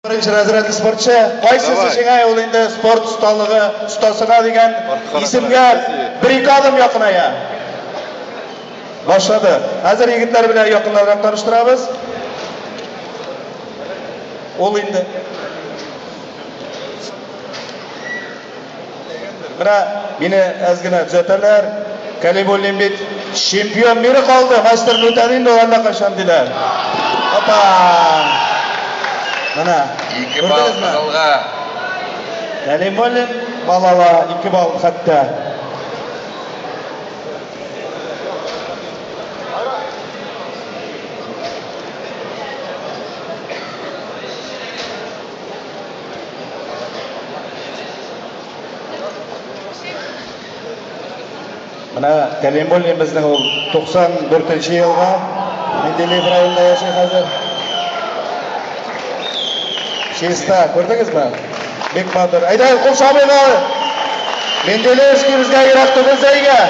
Беренче разрядлы спортчы. Кайсысы җиңә, ул инде спорт осталыгы остасына дигән исемгә бер-ике адым якыная. Башлады. Хәзер егетләр белән якыннанрак таныштырабыз. Ул инде Менә мине әз генә төзәтәләр. Калимуллин бит чемпион мира калды. Мастер үтәде инде ул әллә кайчан диләр. Опа! Менә. 2 балл кызылга. Калимуллин балл ала, 2 балл хәтта. Менә Кәлимуллин безнең ул 94 елга Менделеев районында яши хәзер. Чиста, күрдегезме? Бик матур. Әйдә, кул чабыйк әле. Менделеевский безгә ерак түгел Зәйгә.